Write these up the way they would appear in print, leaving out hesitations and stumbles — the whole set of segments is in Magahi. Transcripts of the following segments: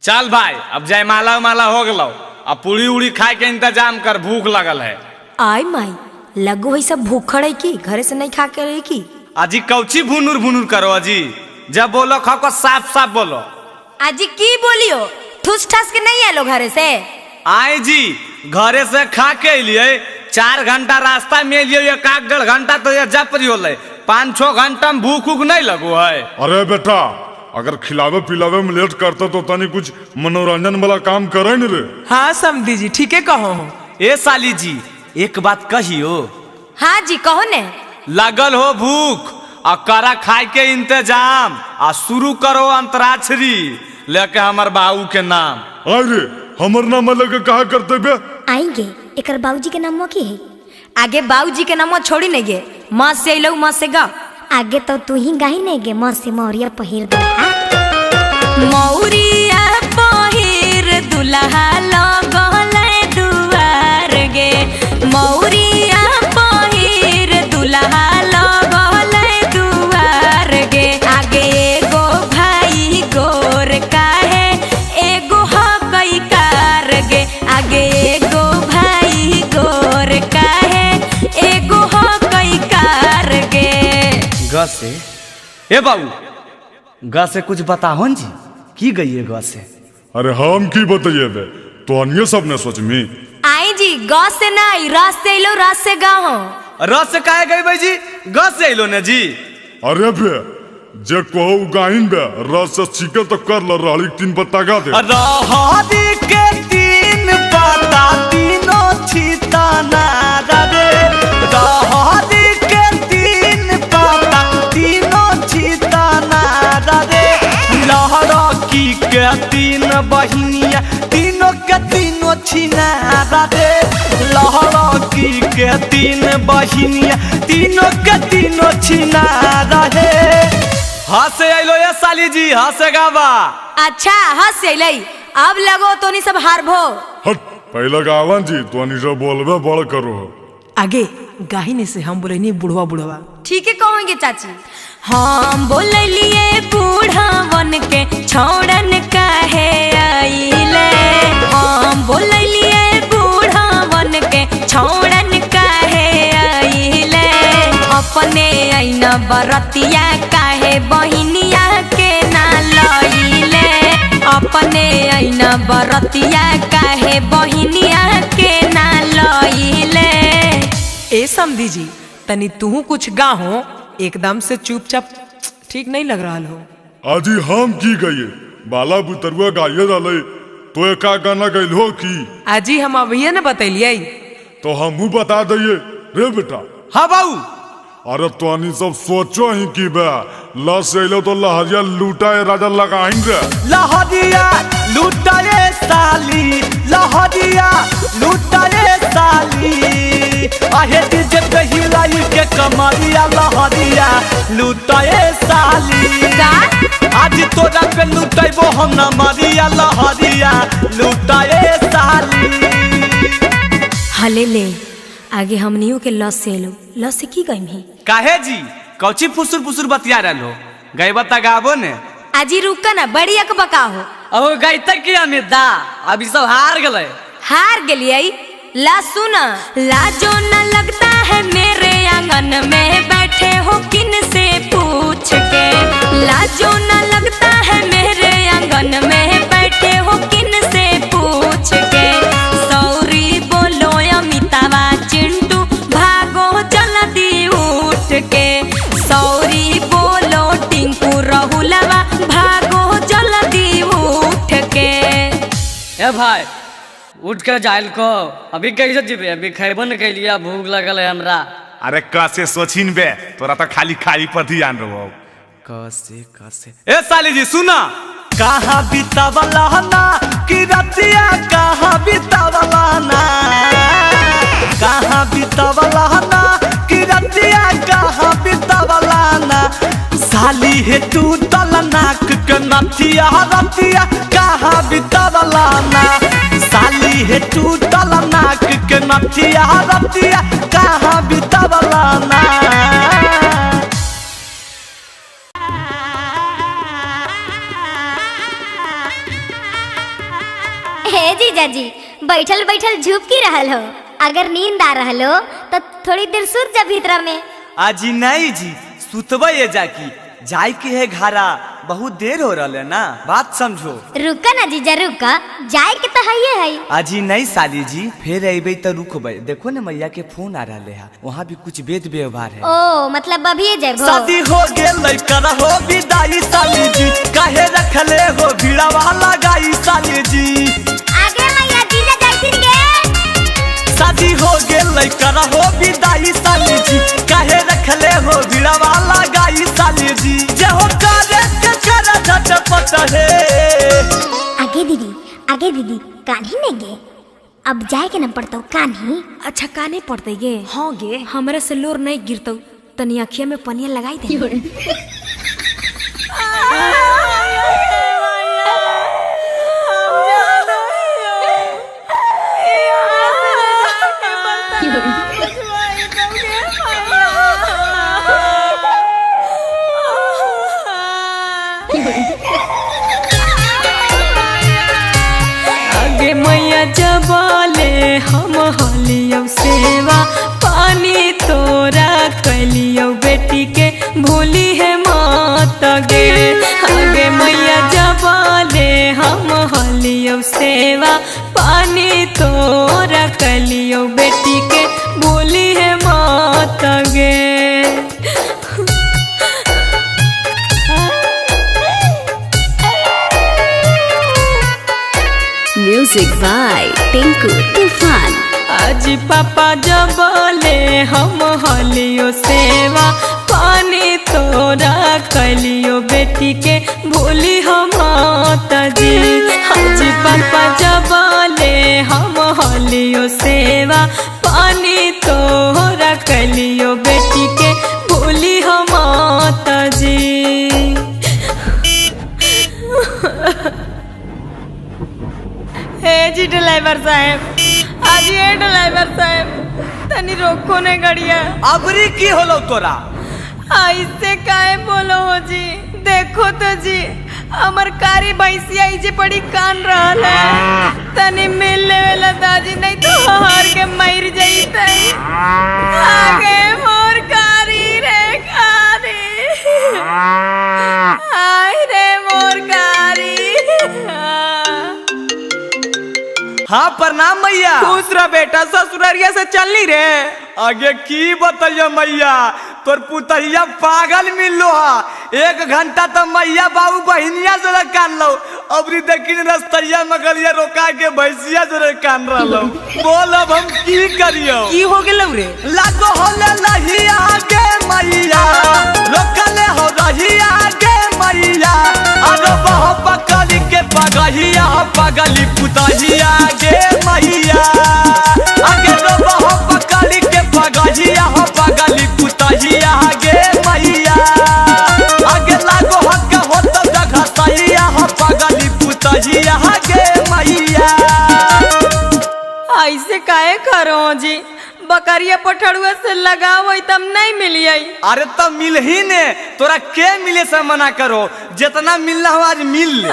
चल भाई, अब जयमाला उमाला हो गलो, अब पूरी उड़ी खाए के इंतजाम कर, भूख लगल है। आय माई, लगो है सब भूखड़ है की घरे से नहीं खा के रही की। अजी कौची भुनुर भुनुर करो अजी, जब बोलो खाओ को साफ साफ बोलो। अजी की बोलियो, ठुस ठस के नहीं आलो घरे से? आए जी, घरे से खा के अलिए, 4 घंटा रास्ता में अलिए, एक आध 1.5 घंटा तो ये जप रही, 5-6 घंटा में भूख उख नहीं लगो है। अरे बेटा, अगर खिलावे पिलावे में लेट करते तो तनी कुछ मनोरंजन वाला काम करे न रे। हाँ समधी जी, ठीक है कहो। ए साली जी, एक बात कहियो। हाँ जी कहो ने। लगल हो भूख आ करा खाए के इंतजाम, आ शुरू करो अंतराक्षरी लेके हमर बाबू के नाम। अरे हमर नाम लेके कहा करते बे? आएंगे, एकर बाबूजी के नाम की है? आगे बाबूजी के नाम छोड़ी नहीं गे, माँ से अलो माँ से गा। आगे तो तू ही गाही नहीं गे, माँ से मौरिया पहिर दुल्हा। मौरिया पहिर दुल्हा लगल दुआर गे, मौरिया पहिर दुल्हा लगल दुआर गे। आगे एगो भाई गोर काहे एगो हकई कार गे, आगे एगो भाई गोर काहे एगो हकई कार गे। ग से ए बाबू, ग से कुछ बताहो जी, की गई है ग से? अरे हम की बताइए बे, तो अन्य सब ने सोचमी। आई जी ग से नहीं, र से अलो र से गाहो। र से काहे गई भाई जी, ग से अलो ने जी। अरे बे जे कहो गाहिन बे, र से सीखे तो कर ल, रहली 3 पत्ता गा दे। रहरी के 3 पत्ता तीनों छिताना रे, रहरी के 3 पत्ता तीनों छिताना रे। लहरकी के 3 बहिनिया तीनों के तीनों छिना रे, लहरकी के 3 बहिनिया तीनों के तीनों छिना रे। हंसे अलो ये साली जी, हंसे गावा। अच्छा हंस अलै, अब लगो तो नहीं सब हारभो। हट पहले गावन जी, तो नहीं सब बोलबे बड़ करो। आगे गाहिने से हम बोले नहीं बुढ़वा बुढ़वा। ठीक है कहोगे चाची। हम बोललिए बूढ़वन के छोड़न काहे आइले, हम बोललिए बूढ़वन के छोड़न काहे आइले। अपने ऐना बरतिया काहे बहिनिया के ना लइले, अपने ऐना बरतिया काहे बहिनिया के ना लइले। ए समधी जी, तनी तू कुछ गाहो, एकदम से चुपचाप ठीक नहीं लग रहा हो। आजी हम की गई, बाला बुतरुआ गाये रहे तो एक गाना गइल हो की? आजी हम अभी न बतैलिए। तो हमहू बता दिए रे बेटा। हाँ बाबू। अरे तो सब सोचो ही की बे, ल से अलो तो लहरिया लूटा राजा लगाइन रे। लहरिया लूटा साली, लहरिया लूटा साली, आहे डीजे पे हिलाई के कमरिया लहरिया लूटा साली। आज तोरा पे लूटेबो हम न मरिया लहरिया लूटा साली। हले ले आगे हमनियों के लस से लो, लस से की गई में? काहे जी कौची फुसुर फुसुर बतिया रहलो, गई बता गाबो ने। आजी रुका ना, बड़ी अकबका हो। अब गई तक की अमिता, अभी सब हार गए। हार गेलिए ला सुना। लाजो न लगता है मेरे आंगन में बैठे हो किन से पूछ के, लाजो न लगता है मेरे आंगन में बैठे हो किन से पूछ के। सौरी बोलो अमितावा चिंटू भागो जल्दी उठ के, सौरी बोलो टिंकू रहुलवा भागो जल्दी उठ के। ए भाई उठ के जाइल को, अभी कैसे जीबे, अभी खैबो न कैलिया, भूख लगल है हमरा। अरे कैसे सोचिन बे, तोरा तो खाली खाई पर ध्यान रहो। कैसे कैसे ए साली जी सुना, कहाँ बितावला ना कि रतिया, कहाँ बितावला ना, कहाँ बितावला ना कि रतिया, कहाँ बितावला ना। साली हे तू तल नाक के नथिया रतिया, कहाँ बितावला ना। साली हे तू तल नाक के नथिया रतिया, कहाँ बितावला ना। हे जीजाजी, बैठल बैठल झुपकी रहल हो। अगर नींद आ रहल हो तो थोड़ी देर सुत जा भीतरा में। आजी नहीं जी, सुतबे ये जाकी, जाय के है घारा, बहुत देर हो रहा है ना, बात समझो। रुका ना जीजा रुका, जाए के तो है है। आजी नहीं साली जी, फिर अबे तो रुकबे। देखो ना मैया के फोन आ रहा है, वहाँ भी कुछ वेद व्यवहार है। ओ मतलब अभी जाबो। शादी हो गेल कर हो विदाई साली जी, काहे रखले हो भीड़वा लगाई साली जी। आगे मैया जीजा जाइथिन गे। शादी हो गेल कर हो विदाई साली जी, काहे रखले हो भीड़वा लगाई साली जी। जे हो करे के करा झटपट है। आगे दीदी, आगे दीदी, कान्ही नहीं गे, अब जाए के न पड़तो कान्ही। अच्छा काने पड़ते गे? हाँ गे, हमरा से लोर नहीं गिरतो, तनी अखिया में पनिया लगाई दे। आगे मैया जबले हम हलियौ सेवा, पानी तोरा कैलियौ बेटी के भूली है मात गे। आगे मैया जबले हम हलियौ सेवा, पानी तोरा कैलियौ बेटी के भूली है मात गे। म्यूजिक बाय टिंकू तूफान। आज पापा जबले हम हलियो सेवा, पानी तोरा कैलियो बेटी के भूली हम जी। आज पापा जबले हम हलियो सेवा, पानी तोरा कैलियो बेटी के भूली हम जी। हे जी ड्राइवर साहब, आज ये ड्राइवर साहब तनी रोको ने गड़िया। अबरी की होलो तोरा? ऐसे काहे बोलो हो जी, देखो तो जी हमर कारी भैंसिया इजे पड़ी कान रहल है, तनी मिल लेवेला दाजी, नहीं तो हार के मर जईतै। आगे मोर कारी रे कारी, आय रे मोर कारी। हाँ प्रणाम मैया। खुश रह बेटा, ससुररिया से चलनी रे। आगे की बताइए मैया, तोर पुतहिया पागल मिललो हा। 1 घंटा तो मैया बाबू बहिनिया जोरे कान लो, अबरी देखिन रस्तैया मगलिया रोका के भैंसिया जोरे कान रहलो। बोल अब हम की करियो? की हो गेलौ रे? लागो होले लहिया गे मैया, रोकले हो रहिया गे मैया, अरे बह पकड़ी के पगहिया पगली पुतहिया गे मैया। आगे बह पकड़ी के पगहिया पगली पुतहिया गे मैया। आगे लागो हक हो तो जगह सहिया पगली पुतहिया गे मैया। ऐसे काहे करो जी, बकरिया पठड़ुआ से लगाओ तब नहीं मिलिए। अरे तब मिल ही ने, तोरा के मिले से मना करो, जितना मिलना हो आज मिल ले।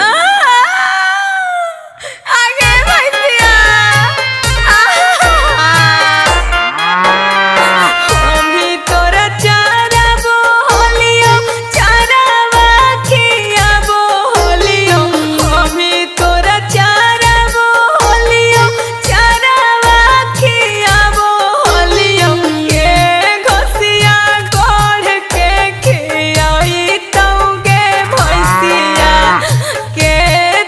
आगे भैया हम ही तोरा चारा बोलियो, चारावा खिया बोलियो, हम ही तोरा चारा बोलियो, चारावा खिया बोलियो, के घोसिया गोड़ के खियाई तौगे भैंसिया, के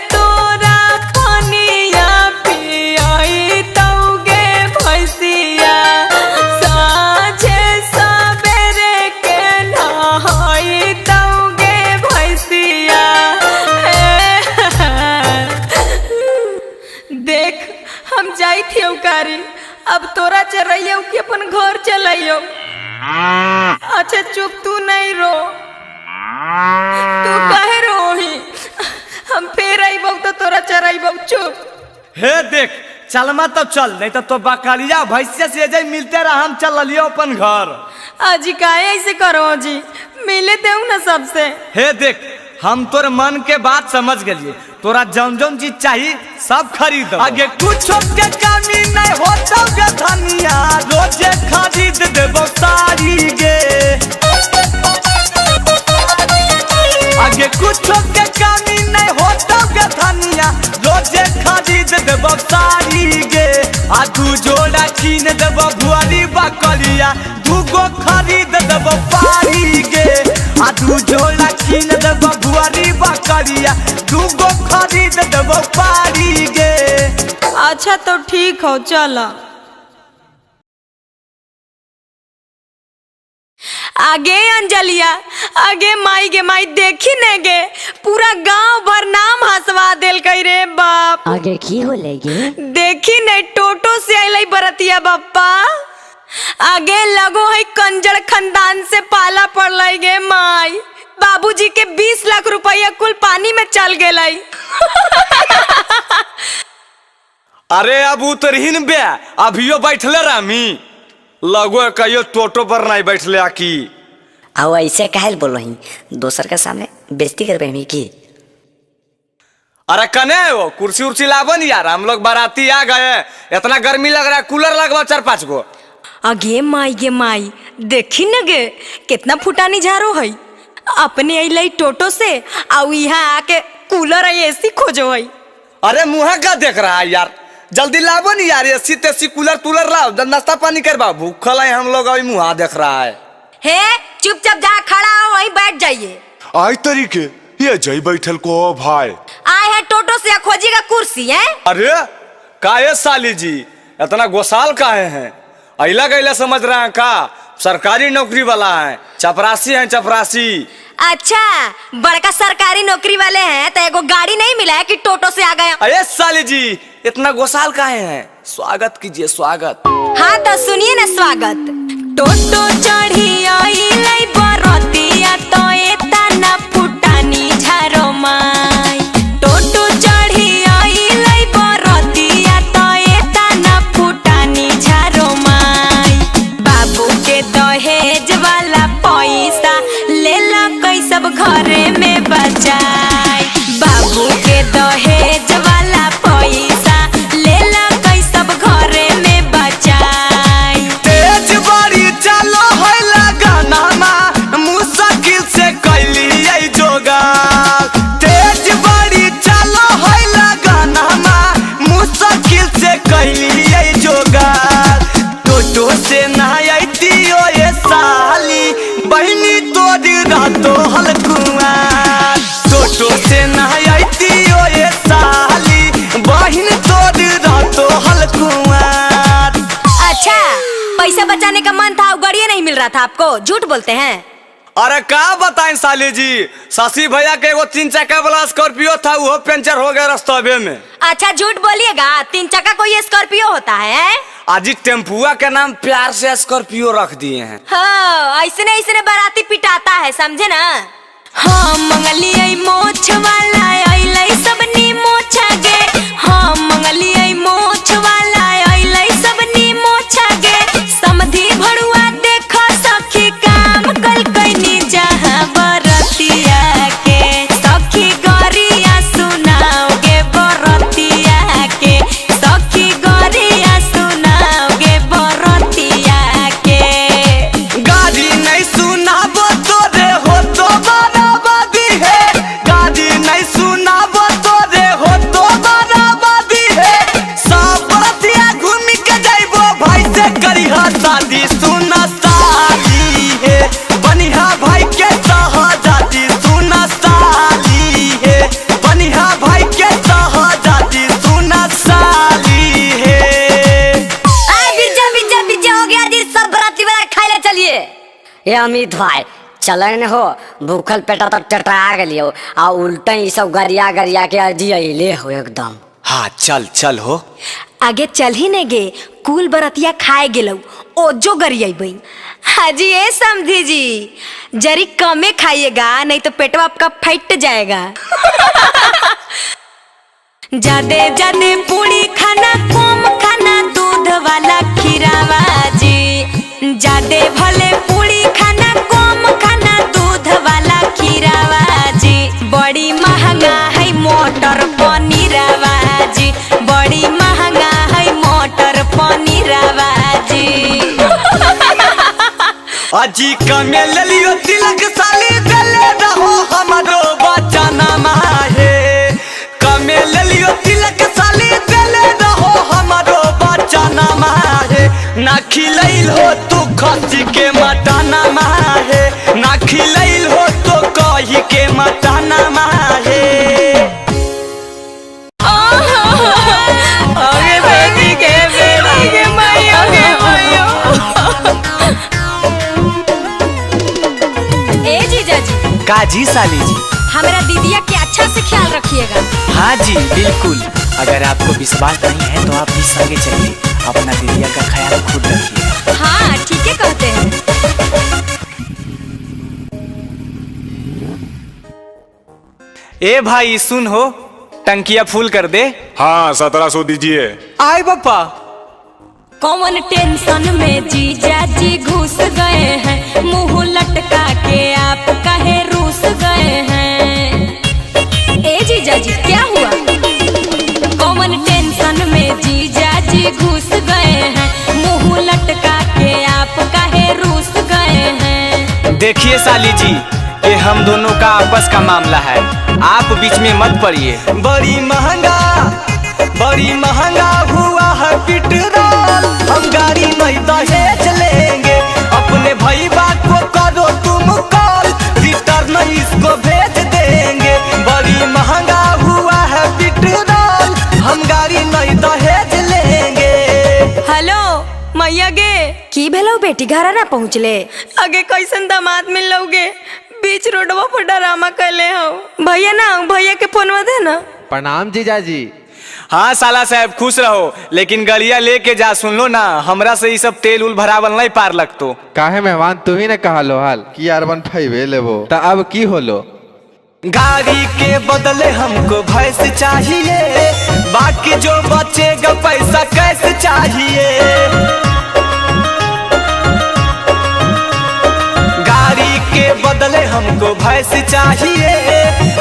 तोरा पनिया पियाई तौगे भैंसिया, साँझे सबेरे के नहाई तौगे भैंसिया। देख हम जाई थे उकारी, अब तोरा चरैयो कि अपन घर चलैयो। अच्छा चुप, तू नहीं रो, तू काहे रोही, हम फिर अइबौ तो तोरा चरैबौ। चुप। हे देख चलमा तब चल, नहीं तो बकरिया भैंसिया से जाए मिलते रहा, हम चल लियो अपन घर। अजी काहे ऐसे करो जी, मिले देऊ ना सबसे। हे देख हम तोर मन के बात समझ गलिए, तोरा जौन जौन चीज चाहिए सब खरीद। आगे कुछ के कमी नहीं होता गे धनिया, रोजे खरीद देबो साड़ी गे। आगे कुछ के कमी नहीं होता गे धनिया, रोजे खरीद देबो साड़ी गे। आ दू जोड़ा छीन देबो भुआरी बकरिया, दूगो खरीद देबो पारी गे। आ दू जोड़ा छीन देबो भुआरी बकरिया, दूगो खरीद देबो पारी गे। अच्छा तो ठीक हो, चला। आगे अंजलिया, आगे माई गे माई, देखी ने गे पूरा गांव भर नाम हंसवा देल कई रे बाप। आगे की हो लेगी? देखी ने टोटो से आइलै बरतिया बप्पा। आगे लगो है कंजर खानदान से पाला पड़लै गे माई, बाबूजी के 20 लाख रुपया कुल पानी में चल गेलै। अरे अब उतरहीन बे, अभियो बैठले रामी लगो कहियो टोटो पर नहीं बैठले आकी। आओ ऐसे काहे बोलो ही, दोसर के सामने बेइज्जती करबे हमी की? अरे कने वो कुर्सी उर्सी लाबन यार, हम लोग बाराती आ गए, इतना गर्मी लग रहा है, कूलर लगवा 4-5 गो। आगे माई गे माई, देखी न गे कितना फुटानी झारो है, अपने अइलै टोटो से आउ यहाँ आके कूलर एसी खोजो है। अरे मुँह का देख रहा है यार, जल्दी लाबो नी यार, एसी तेसी कूलर तूलर लाओ, नाश्ता पानी करवाओ, भूखल है हम लोग, अभी मुँह देख रहा है। हे चुपचाप जा खड़ा हो वहीं बैठ जाइए। आई तरीके ये जई बैठल को भाई आए हैं टोटो से खोजिएगा कुर्सी है। अरे काहे साली जी इतना गोसाल काहे हैं, अला गैला समझ रहे हैं का, सरकारी नौकरी वाला है, चपरासी है चपरासी। अच्छा बड़का सरकारी नौकरी वाले हैं तो एगो गाड़ी नहीं मिला है कि टोटो से आ गया। अरे साली जी इतना गोसाल काहे हैं, स्वागत कीजिए स्वागत। हाँ तो सुनिए ना स्वागत। टोटो चढ़ी आइलै बरतिया तो एतना फुटानी झारो माई। टोटो चढ़ी आइलै बरतिया तो एतना फुटानी झारो माई। बाबू के दहेज वाला पैसा लेला कई सब घरे में बचाई। बाबू के दहेज वाला पैसा लेला कई सब घरे में बचाई। तेज बारी चलो है लगाना मुश्किल से कैली आई जोगा। तेज बारी चलो है लगाना मुश्किल से कैली आई जोगा। टोटो से ना आती ओ ये साली बहनी तोरी रातो हलकुआर। टोटो से ना आती ओ ये साली बहन तोरी रातो हलकुआर। अच्छा पैसा बचाने का मन था, गाड़ियाँ नहीं मिल रहा था आपको, झूठ बोलते हैं। अरे का बताएं साली जी, शशि भैया के एगो 3 चक्का वाला स्कॉर्पियो था, वो पंचर हो गया रास्ते में। अच्छा झूठ बोलिएगा, 3 चक्का कोई स्कॉर्पियो होता है? आज टेम्पुआ के नाम प्यार से स्कॉर्पियो रख दिए हैं। हाँ ऐसने ऐसने बाराती पिटाता है, समझे ना। हाँ मंगलियै मोछ वाला अइलै सबनी मोछा गे। हाँ मंगलियै मोछ वाला अइलै सबनी मोछा गे। समधी भरुआ देख सखी काम कल कैनी जहाँ बरतिया के। सखी गरिया सुनाओगे बरतिया के। सखी गरिया सुनाओगे बरतिया के। गाड़ी नहीं सुनाबो तोरे हो तो बराबरी है। गाड़ी नहीं सुनाबो तोरे हो तो बराबरी है। सब बरतिया घूमी के जाइबो भाई से करिहा शादी सुना साली है। बनिहा भाई के सहजादी सुना साली है। बनिहा भाई के सहजादी सुना साली है। आए बिज्जा बिज्जा बिज्जा हो गया जी, सब बराती वाला खाए ले चलिए। ये अमित भाई चलन हो, भूखल पेटा तो टटा गलियो आ उल्टा ही सब गरिया गरिया के अजी अइले हो एकदम। हाँ चल चल हो आगे चल ही ने गे, कुल बरतिया खाए गेलौ ओजो गरियाबई। हाजी ए समधी जी जरी कमे खाइएगा नहीं तो पेटवा आपका फट जाएगा। जादे जादे पूरी खाना कम खाना दूध वाला खीरावा जी। जादे भले पूरी खाना कम खाना दूध वाला खीरावा जी। बड़ी महंगा है मोटर पनीरवा जी। अभी कमे लियो तिलक साली देले रहो हमरो बचाना माहे। कमे लियो तिलक साली देले रहो हमरो बचाना माहे। ना खिलैल हो तू खसी के मटाना माहे, ना खिलैल हो तो कही के मटाना माहे। आगे बेटी के बेटी के माइयो के माइयो। ए जीजाजी। का जी साली जी? हमारा दीदिया के अच्छा से ख्याल रखिएगा। हाँ जी बिल्कुल, अगर आपको विश्वास नहीं है तो आप भी संगे चलिए, अपना दीदिया का ख्याल खुद रखिए। हाँ ठीक है कहते हैं। ए भाई सुन हो, टंकिया फूल कर दे। हाँ 1700 दीजिए। आए बापा। कौन टेंशन में जीजा जी घुस गए हैं, मुंह लटका के आप कहे रूस गए हैं। ए जीजा जी क्या हुआ? कौन टेंशन में जीजा जी घुस गए हैं, मुंह लटका के आप कहे रूस गए हैं। देखिए साली जी, ये हम दोनों का आपस का मामला है, आप बीच में मत पड़िए। बड़ी महंगा हुआ है पेट्रोल, हम गाड़ी नहीं दहेज लेंगे। अपने भैया को करो तुम कॉल, रिटर्न इसको भेज देंगे। बड़ी महंगा हुआ है पेट्रोल, हम गाड़ी नहीं दहेज लेंगे। हेलो मैया गे। की भेलो बेटी, घर ना पहुँचले? आगे कैसन दामाद मिल लोगे, बीच रोडवा पर डरामा कैले हो। भैया ना, भैया के फोनवा दे ना। प्रणाम जीजाजी। हाँ साला साहब खुश रहो, लेकिन गड़िया लेके जा, सुन लो ना, हमरा से ये सब तेल उल भरावल नहीं पार लगतो। काहे मेहमान तू ही ने कहा लो हाल कि R15 लेबो, त अब की होलो? गाड़ी के बदले हमको भैंस चाहिए, बाकी जो बचेगा पैसा कैसे चाहिए। गाड़ी के बदले हमको भैंस चाहिए,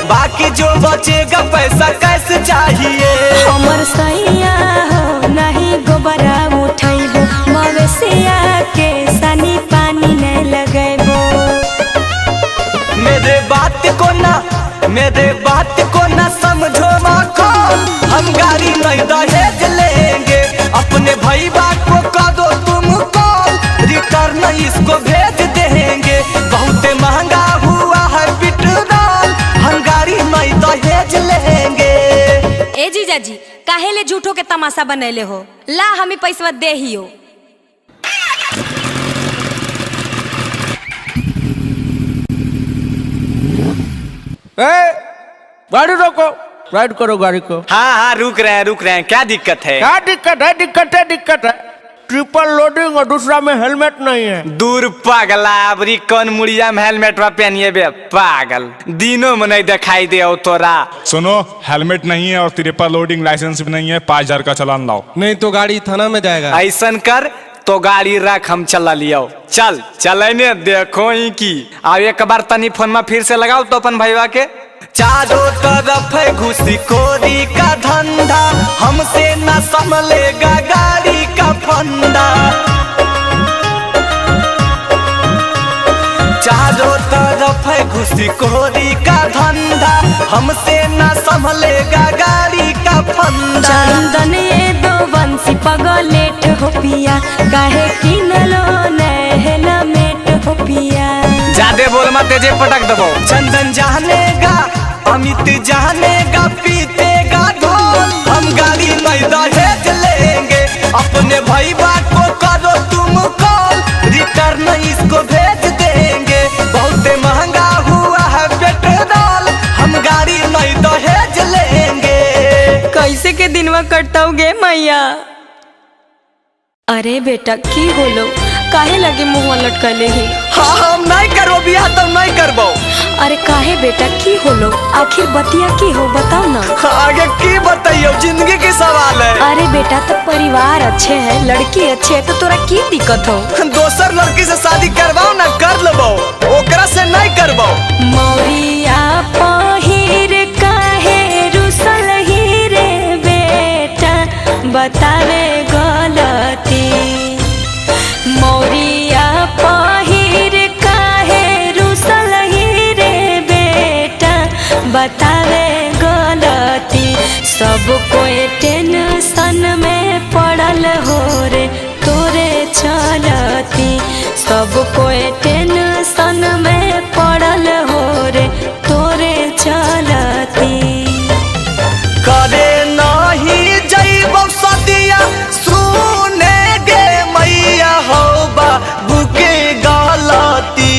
बाकी जो बचेगा पैसा कैसे चाहिए। हमर सैया हो नहीं गोबरा उठैबो, मवेशिया के सनी पानी नहीं लगैबो। मेरे बात को ना समझो माखन, हम गाड़ी नहीं दहेज लेंगे। अपने भैया को करो तुम कॉल, रिटर्न इसको भेज देंगे। बहुत महंगा हुआ है पेट्रोल, हम गाड़ी नहीं दहेज लेंगे। ए जीजाजी काहे ले झूठो के तमाशा बनैले हो, ला हमें पैसा दे ही हो। ए, गाड़ी रोको, राइड करो गाड़ी को। हाँ हाँ रुक रहे हैं, क्या दिक्कत है? क्या दिक्कत है? दिक्कत है दिक्कत है, ट्रिपल लोडिंग और दूसरा में हेलमेट नहीं है। दूर पागला, अबरी कौन मुड़िया में हेलमेट पहनिए बे पागल, दिनों में नहीं दिखाई दे तोरा। सुनो, हेलमेट नहीं है और ट्रिपल लोडिंग लाइसेंस भी नहीं है, 5000 का चालान लाओ, नहीं तो गाड़ी थाना में जाएगा। ऐसा कर तो गाड़ी रख, हम चला लियो। चल चलने देखो ही की। अब एक बार तनी फोन में फिर से लगाओ तो अपन भैया के। चारों तरफ है घुसखोरी का धंधा, हमसे न संभलेगा गाड़ी का फंदा। चारों तरफ है घुसखोरी का धंधा, हमसे न संभलेगा गाड़ी का फंदा। चंदन ये दो बंसी पगलेट हो पिया, काहे किनलो हेलमेट हो पिया। जादे बोल मत तेजे पटक दबो। चंदन जानेगा, अमित जानेगा, पीतेगा ढोल, हम गाड़ी नहीं दहेज लेंगे। अपने भैया को करो तुम कॉल, रिटर्न इसको भेज देंगे। बहुत महंगा हुआ है पेट्रोल, हम गाड़ी नहीं दहेज लेंगे। कैसे के दिनवा कटताओगे मैया? अरे बेटा की होलो, काहे लगे मुँह लटकले ही? हाँ हम नहीं करबो बियाह तो नहीं करबो। अरे काहे बेटा की होलो, आखिर बतिया की हो बताओ ना। आगे की बताइयो, जिंदगी के सवाल है। अरे बेटा तो परिवार अच्छे है, लड़की अच्छे है, तो तोरा की दिक्कत हो? दोसर लड़की से शादी करवाओ ना, कर लेबो, ओकरा से नहीं करबो। मौरिया पहिर काहे रुसल ही रे बेटा, बतावे गलती। मौरिया पहिर सब कोई टेंशन में पड़ल हो रे तोरे चलती। सब कोई टेंशन में पड़ल हो रे तोरे चलती। करे नहीं जैब सदिया सुने गे मैया हो बाबू के गलती।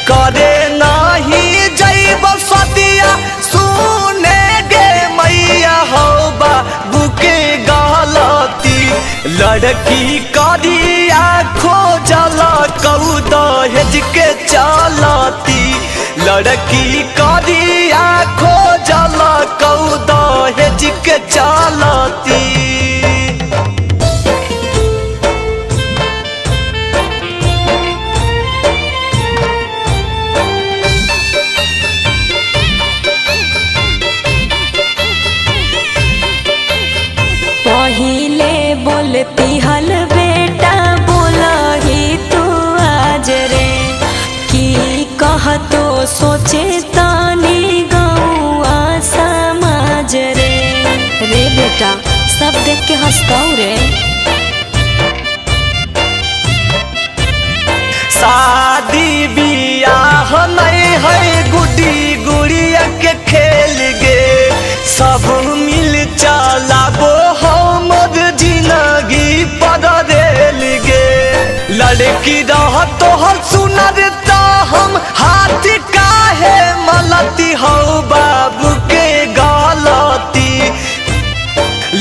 करे नहीं जैब सदिया सुने गे मैया हो बाबू के गलती। लड़की करिया खोजल कऊ दहेज के चलती। लड़की करिया खोजल कऊ दहेज के चलती। पहिले बोलती हल बेटा बोलही तू आज रे, की कहतो सोचे तानी गौआ समाज रे। रे बेटा सब देख के हंसताऊ रे। शादी बियाह नहीं है गुड्डी गुड़िया के खेल गे, सब मिल चलाबो हमर जिंदगी पर रेल गे। लड़की रह तोहर सुनर त हम हाथ काहे मलती हौ बाबू के गलती।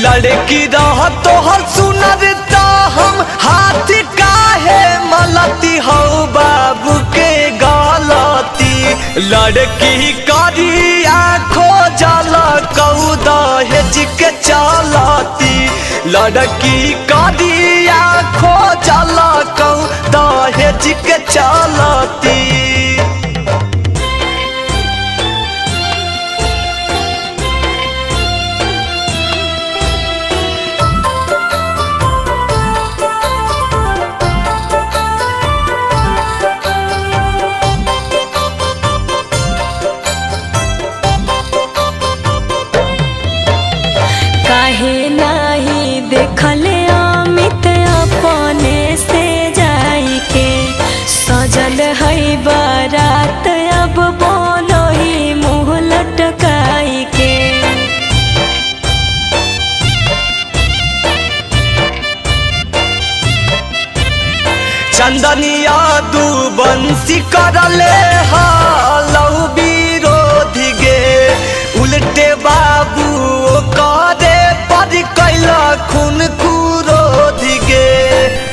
लड़की रह तोहर सुनर त हम हाथ काहे मलती हौ बाबू के गलती। लड़की करिया खोजल कऊ दहेज के चलती। लड़की करिया खोजल कऊ दहेज के चलती। काहे नाही देखले अमित अपने से जाई के, सजल है बारात अब बोलो ही मुँह लटकाई के। चंदनिया दू बंसी करले हालौ विरोधी गे, उल्टे बाबू करे पर कैला खून कुरोधी गे।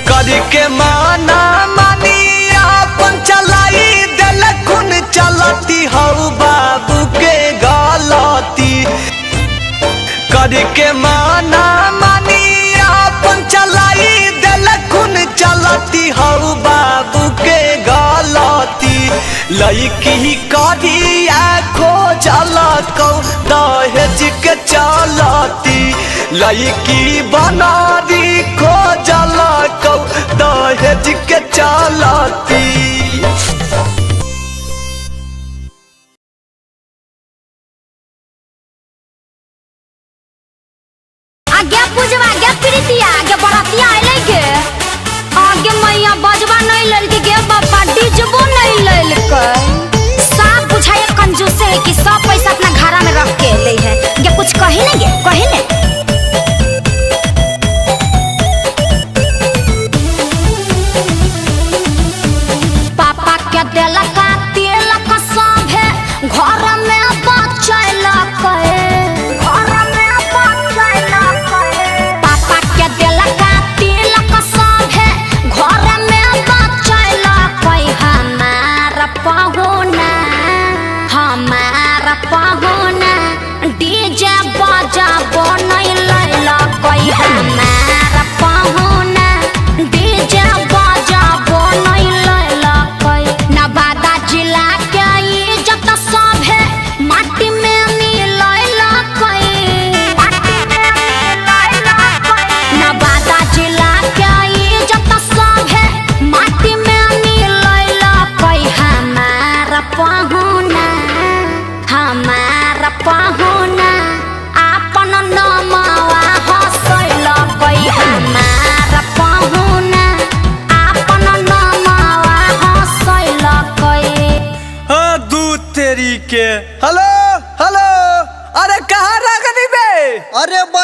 करके माना मानी अपन चलाई दिल खून चलती हौ बाबू के गलती। करके माना मानी अपन चलाई दिल खून चलती हौ बाबू के गलती। लड़की करिया खोजल कऊ दहेज के चलती। लड़की बनारी खोजल कऊ दहेज के चलती। आगे पूजवा आगे प्रीतिया आगे बरातिया अइलै गे, आगे मैया बजवा नहीं ललके गे बाबा डीजबो नहीं ललकै। सब बुझाए कंजूस है कि सब पैसा अपना घरा में रख के अइलै है गे, कुछ कही नहीं गे कही नहीं। पापा के देलका तेलक सब है घर में बचैलकै, घर में बचैलकै। पापा के देलका तेलक सब है घर में बचैलकै। हमार पहुना हमार पहुना डी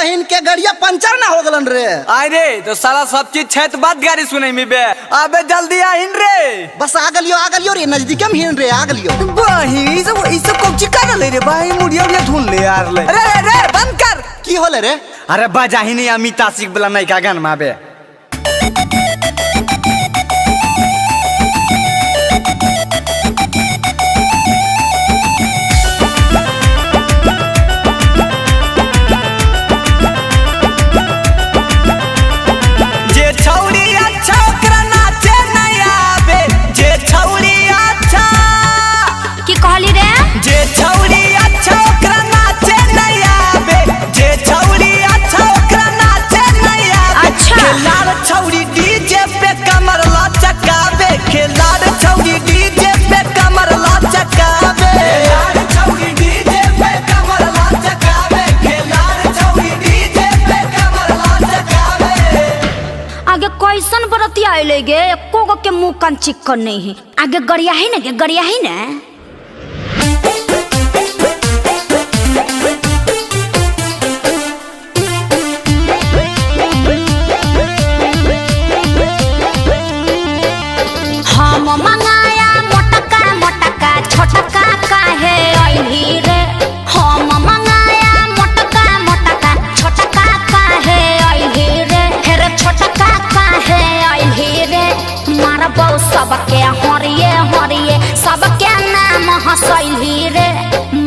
बहिन के गड़िया पंचर ना हो गलन रे। अरे तो साला सब चीज छै तो बात गाड़ी सुनै में बे। अबे जल्दी आहिन रे। बस आ गलियो रे, नजदीके में हिन रे, आ गलियो। बहिन ई सब कौची कर ले रे भाई, मुड़िया उड़िया धुन ले यार ले। अरे रे रे बंद कर। की होले रे? अरे बजाही नहीं अमित आशिक वाला नयका गाना बे। आगे कैसन बरतिया अइले गे, एको गो के मुंह कान चिक्कन नहीं है। आगे गरिया है ना गे, गरिया है ना। हम मंगाया मोटका मोटका छोटका काहे अइली रे। हम मंगाया मोटका मोटका छोटका काहे अइली रे। हेरे छोटका काहे अइली रे। मारबौ सबके हरिये हरिये, सबके नाम हसैली रे।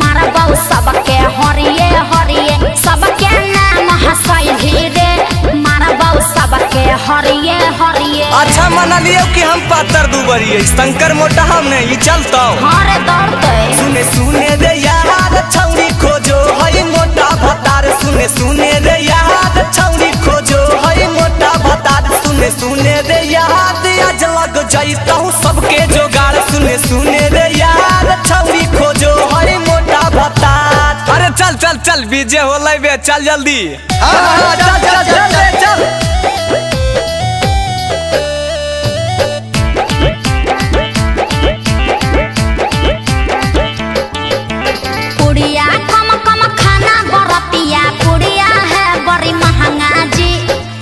मारबौ सबके हरिये हरिये, सबके नाम हसैली रे। मारबौ सबके हरिये हरिये। अच्छा मना लियो कि हम पातर दुबरिये, शंकर मोटा हम नहीं चलता। हाँ रे दौड़ते। सुने सुने रे यार छौरी खोजो हई मोटा भतार। सुने सुने रे यार छौरी खोजो हई मोटा भतार। सुने सुने रे यार आज लग जाता हूँ सबके जोगाड़। सुने सुने रे यार छौरी खोजो हई मोटा भतार। अरे चल चल चल बीजे होलै बे, चल जल्दी। हाँ चल चल चल चल। पुड़िया कम कम खाना बरतिया, पुड़िया है बड़ी महंगा जी।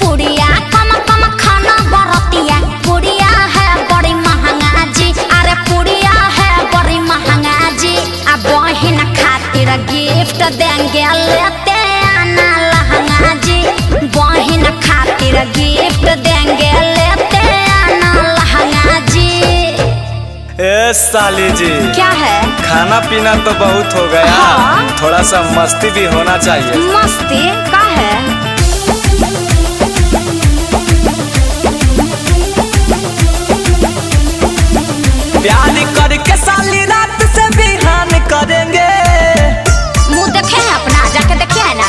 पुड़िया कम कम खाना बरतिया, पुड़िया है बड़ी महंगा जी। अरे पुड़िया है बड़ी महंगा जी। आ बहिन खातिर गिफ्ट देंगे लेते आना लहंगा जी। बहिन खातिर गिफ्ट देंगे लेते आना लहंगा जी। ए साली जी क्या है? खाना पीना तो बहुत हो गया। हाँ? थोड़ा सा मस्ती भी होना चाहिए। मस्ती का है? प्यार करके साली रात से बिहान करेंगे। मुँह देखे है अपना, जाके देखे है ना।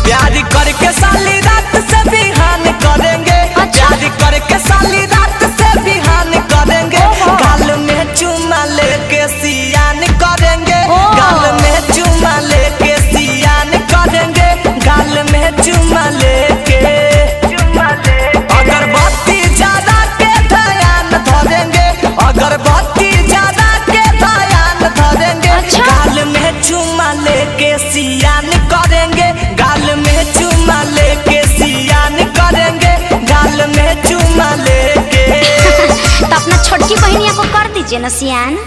प्यार करके साली रात से बिहान करेंगे। अच्छा? प्यार करके साली रात से बिहान करेंगे। गाल में चुमा लेके सियान करेंगे। गाल में चुमा लेके सियान करेंगे। गाल में चुमा लेके अगरबत्ती ज्यादा के ध्यान धरेंगे। अगरबत्ती ज्यादा के ध्यान धरेंगे। अच्छा? गाल में चुमा लेके सियान करेंगे। गाल में चुमा लेके सियान करेंगे। गाल में चुमा लेके। तो अपना छोटकी बहनिया को कर दीजिए ना सियान।